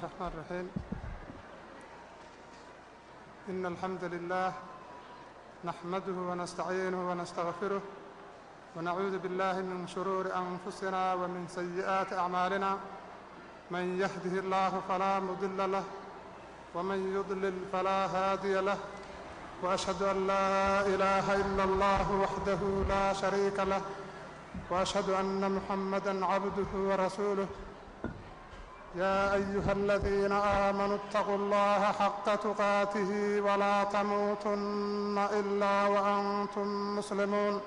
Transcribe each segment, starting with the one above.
الرحمن الرحيم. إن الحمد لله نحمده ونستعينه ونستغفره ونعوذ بالله من شرور أنفسنا ومن سيئات أعمالنا. من يهده الله فلا مضل له ومن يضلل فلا هادي له، وأشهد أن لا إله إلا الله وحده لا شريك له، وأشهد أن محمدا عبده ورسوله. يا أيها الذين آمنوا اتقوا الله حق تقاته ولا تموتن إلا وأنتم مسلمون.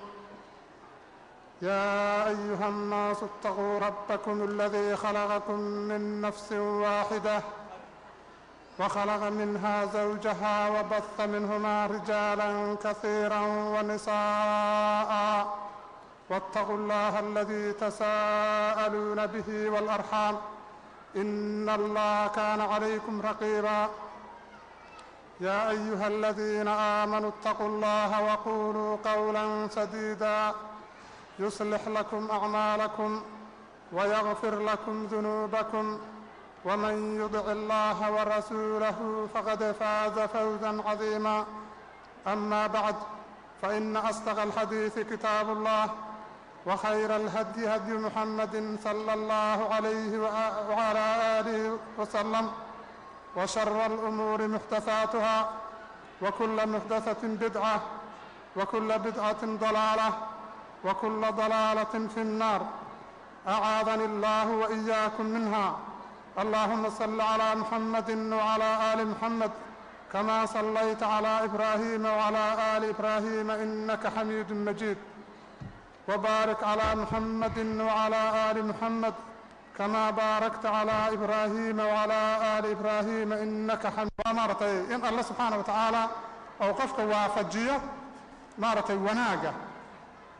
يا أيها الناس اتقوا ربكم الذي خلقكم من نفس واحدة وخلق منها زوجها وبث منهما رجالا كثيرا ونساء، واتقوا الله الذي تساءلون به والأرحام إن الله كان عليكم رقيبا. يا أيها الذين آمنوا اتقوا الله وقولوا قولا سديدا يصلح لكم أعمالكم ويغفر لكم ذنوبكم، ومن يطع الله ورسوله فقد فاز فوزا عظيما. أما بعد، فإن أصدق الحديث كتاب الله، وخير الهدي هدي محمد صلى الله عليه وعلى آله وسلم، وشر الأمور محدثاتها، وكل محدثة بدعة، وكل بدعة ضلالة، وكل ضلالة في النار. أعاذني الله وإياكم منها. اللهم صل على محمد وعلى آل محمد كما صليت على إبراهيم وعلى آل إبراهيم إنك حميد مجيد، وبارك على محمد وعلى آل محمد كما باركت على إبراهيم وعلى آل إبراهيم إنك حميد. Maaragtay, in Alla subxaana wa tacaala ou qofka waafajiyo, maaragtay, wanaagga.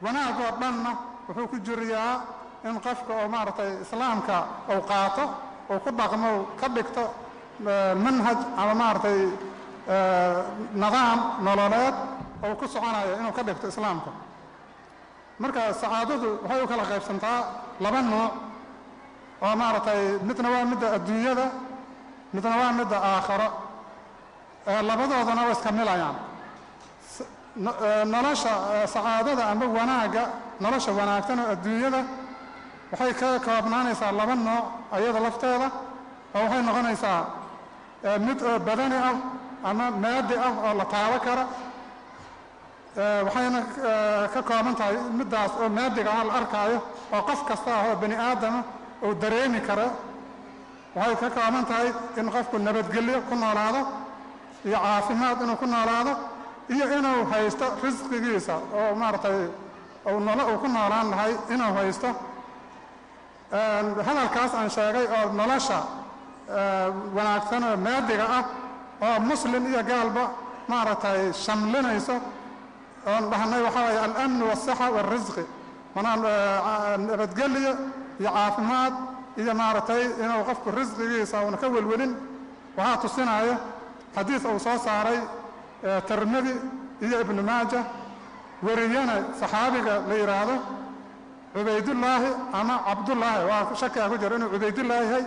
Wanaagoo dhanna wuxuu ku jiriyaa in qofka oo, maaragtay, islaamka uu qaato, uu ku dhaqmo, ka dhigto manhaj ama, maaragtay, nidaam nololeed uu ku soconayo inuu ka dhigto islaamka. Marka sacaadadu waxay u kala qaybsantaa laba nuuc oo, maaragtay, midna waa midda adduunyada, midna waa midda aakharo. Labadoodana way iska milayaan. Nolosha sacaadada ama wanaagga, nolosha wanaagsan oo adduunyada waxay ka koobnaanaysaa laba nooc ayada lafteeda, oo waxay noqonaysaa mid oo badani ah ama maadi ah oo la taabo kara. Waxayna ka kooban tahay middaas oo maadiga ah, la arkaayo, oo qof kasta ah oo bani aadama uu dareemi karo. Waxay ka kooban tahay in qofku nabadgelyo ku noolaado, iyo caafimaad inuu ku noolaado, iyo inuu haysto risqigiisa oo, maaragtay, uu nolo uu ku noolaan lahay inuu haysto. Hadalkaas aan sheegay oo nolosha wanaagsan oo maadiga ah oo muslim iyo gaalba, maaragtay, shamlinayso oon dhahnay waxaa waye الأمن والصحة والرزق, manaa nabadgelyo iyo caafimaad iyo, maaragtay, inuu qofku risqigiisa uuna ka welwelin, waxaa tusinaya xadiis uu soo saaray Tirmidi iyo Ibnu Maaja, weriyana saxaabiga la yidhaahdo Cubaydullaahi ama Cabdullaahi. Waa shakiga ku jira inuu Cubaydullaahi yahay,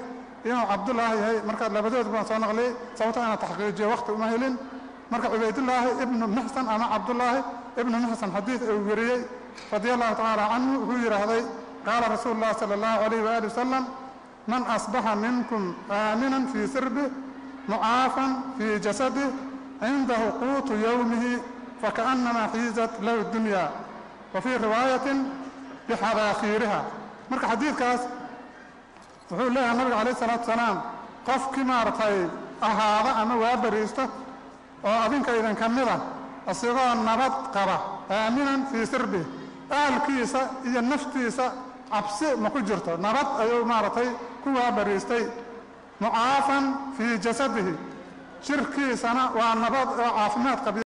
inuu Cabdullaahi yahay. Marka labadood baan soo naqliyey, sababto inaan taxqiijiyo waqti uma helin. Marka Cubaydullaahi ibnu Mixsan ama Cabdullaahi ibnu Mixsan xadiis uu weriyey رضي الله تعالى عنه, wuxuu yidhaahday: قال رسول الله صلى الله عليه وآله وسلم: من أصبح منكم آمنا في سربه، معافا في جسده، عنده قوت يومه، فكأنما حيزت له الدنيا، وفي رواية بحذافيرها. Marka xadiidkaas wuxuu leeyahay nabiga عليه الصلاة والسلام: qofkii, maaragtay, ahaada ama waa bariista oo adinka idinka mida isagoo nabad qaba, آمنا في سربه, ahalkiisa iyo naftiisa cabsi ma ku jirto, nabad ayuu, maaragtay, ku waabariistay, معافى في جسده, jirkiisana waa nabad oo caafimaad qabiyo.